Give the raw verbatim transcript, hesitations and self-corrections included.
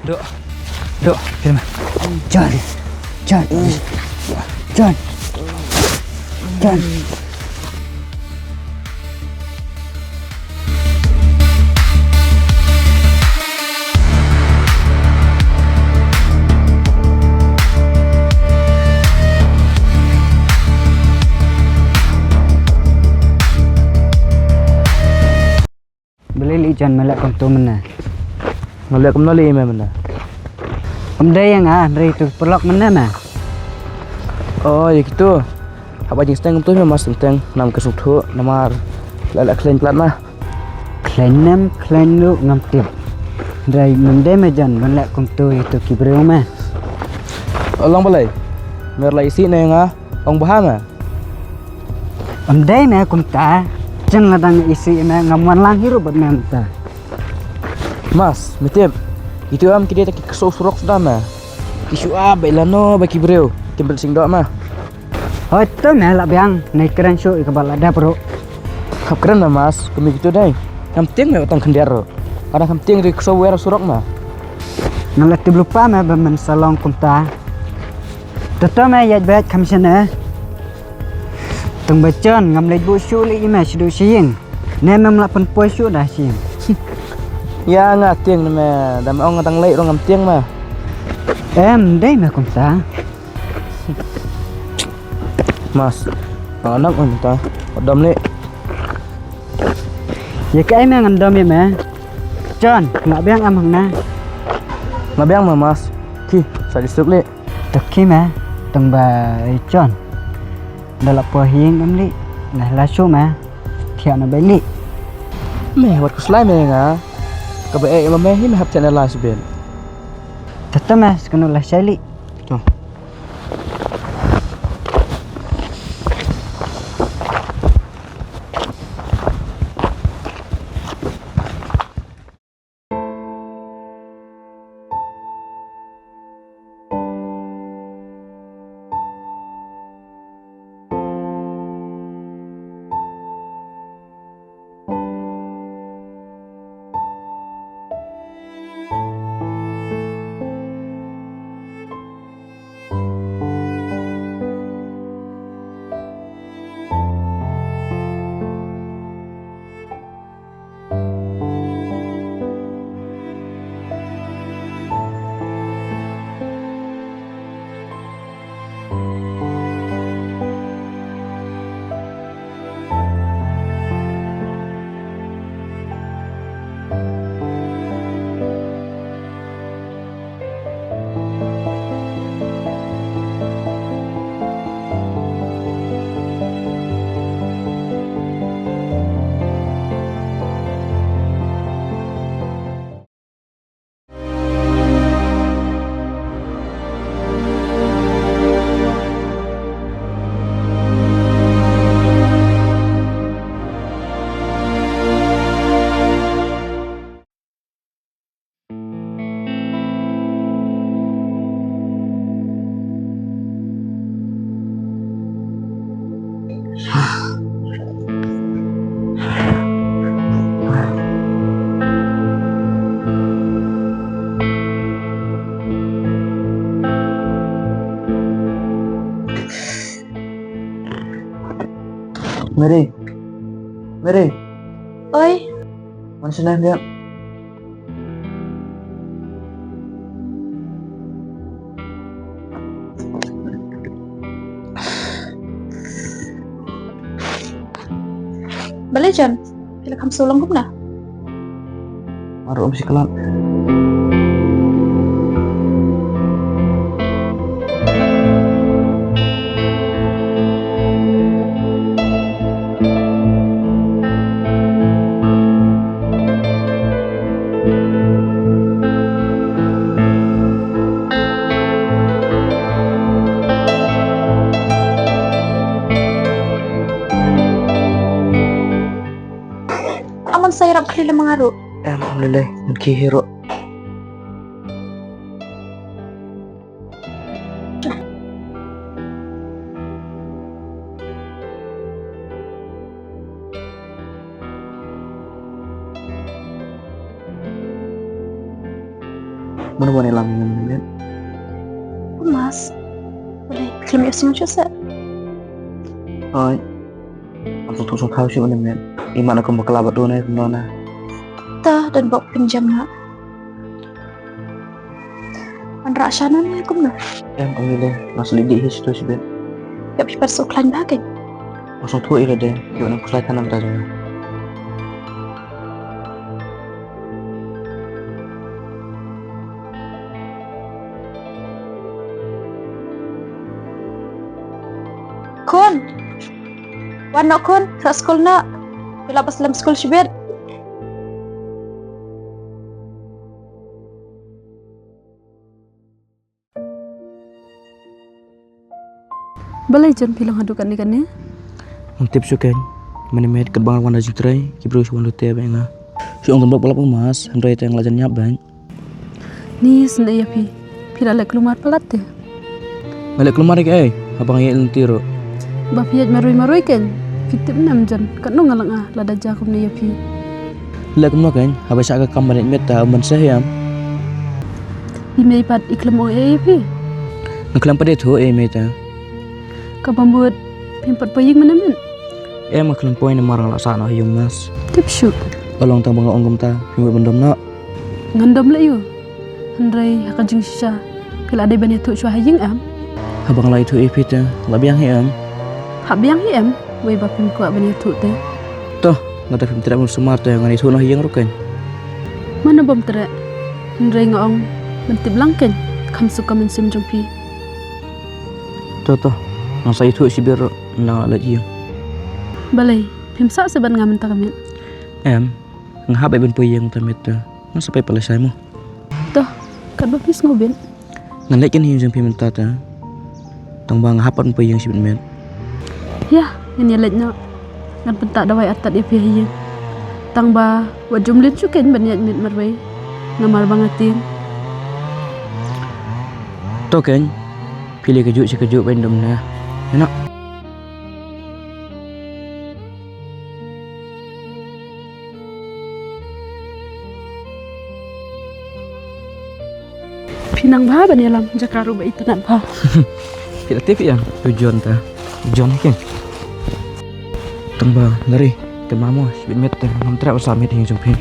Dok. Dok. Film. John. John. John. John. Balei lei jan me leh kumto mynne? Nga leh kumno lei me mynne? Ym dei ïa nga, hynrei tu paralok mynne me. Oh, ïa kito. Haba jingsdang kumto me mas teng teng nam ka sngewthuh namar la la khlaiñ plat ma. Khlaiñ nem khlaiñ ruh ngam tip. Hynrei ym dei me jan ban leh kumto ïa tu ki briew me. Long balei? Me la isih ne nga? Ong bha me. Ym dei me kumta. Chen la dang isih me ngam wan lang hi ruh bad me kumta. Mas, me tip. Itu am ki dei ta ki kso surok suda me. Ki shu a bai lano ba ki briew. Kim bel sing dok me. Hoi to me la biang nei kren shu ika ba la dep ruh. Hap kren me mas, kami gitu dei. Kam tieng me utang khender ruh. Ada kam tieng ri kso wer surok me. Ngam la tip lupa me ba men salong kumta. Toto me ïaid bad kam shane. Tang ba chon ngam leit bu shu leit ïa me shu du shi ïing. Ne mem la pynpoi shu da shi ïing. Ïa nga tieng ne me da me ong nga dang leit rong ngam tieng me. Em dei me kumta. Mas. Nga nang ong ta. Dom leit. Ïa kaei me ngan dom ïa me. Chon, nga biang am hang na. Nga biang me mas. Ki, sa di suk leit. Tang ki me, tang ba i chon. Da la poi hi ïing em li, na la shu me, thiah na bai li. Me, wat khuslai me nga. Ka ba eh ma me hi me hap thiah na la shu ben. Tata me, sekanu la shai li. To. Mary. Mary. Oi. Wan shane biang. Balei John? Phi la kham shu long kumno? Mar um shi klan. Aman sa ïarap khlieh lem ma nga ruh. Em, alhamdulillah, ngan khie hi ruh. Mano ban ïalam ïa me, Miet? Mas. Balei, khlem ïa sngewsih se. Hooid. Nga sngewthuh sngewthaw shuh ïa me, Miet. Imat na kum bakla bad u ne kumno na. Ta don bok pynjem na. An rah shana ne kumno? Em, ong ïa le, nga sngewdih hi shuh shibit. Ïap hi pat sngewkhlaiñ bha kein. Nga sngewthuh ïa lade, ïa nang pyrshah than namar jong nga. Khun. Wan noh khun, rah skul noh. Phi lah ba slem skul shibit. Balei jan phi long haduh katne katne? Ngam tip shuh kein. Mane Miet, katba nga wan da jingtrei, ki briew shu wan lute bad nga. Shu ong tang bok ba la pynmas, hynrei te nga la jan ïap bad. Ni sngewdei ïa phi. Phi la leh kulmar palat te? Nga leh kulmar ïa kaei? Haba nga ïaid lynti ruh. Ba phi ïaid marwei marwei kein. Phi tip ne em jan, katno nga la nga lada jia kumne ïa phi. Leh kumno kein, haba shah ka kam ban ïaid miet te ha um ban seh ïa em. I mei pat i khlem ong ei ei phi? Nga khlem pat ïathuh ei ei mei te. Kaba mut phim pat poi ïing mynne mynne? Em, nga khlem poi namar nga la sah noh ha ïing mas. Tip shuh. Ka long tang ba nga ong kumta, phim mut ban dom noh? Ngan dom leh ïa u. Hynrei ha ka jingshisha phi la dei ban ïathuh shuwa ha ïing em? Haba nga la ïathuh ïa phi te, la biang hi em? Hap biang hi em, wei ba phim kwah ban ïathuh te. To, lada phim treh ban sumar te ngan ïathuh noh ha ïing ruh kein. Mano bym treh? Hynrei nga ong ban tip lang kein, kham suk ka mynsiem jong phi. To to, ngan sa ïathuh shibit ruh, nang leit ïing. Balei, phim sah se bad nga mynta ka miet? Em, nga hap beit ban poi ïing mynta miet te. Ngan sa peit pat lashai mo. To, katba phi sngewbit. Ngan leit kein ha ïing jong phi mynta te. Tang ba nga hap pat ban poi ïing shibit miet. Ïa, ngan ïa leit noh. Ngan pyntah dawai artat ïa phi ha ïing. Tang ba wat jumlin shuh kein ban ïaid miet marwei namar ba nga tieng. To kein, phi leh kajuh shi kajuh ban dum na. Ïa noh. Phi nang bha ban ïalam, jaka ruh ba itynnad bha. Phi la tip ïa u John ta. John hi kein. Tang ba lari, te mamo, shibit miet te, ngam treh ba sah miet ha ïing jong phi.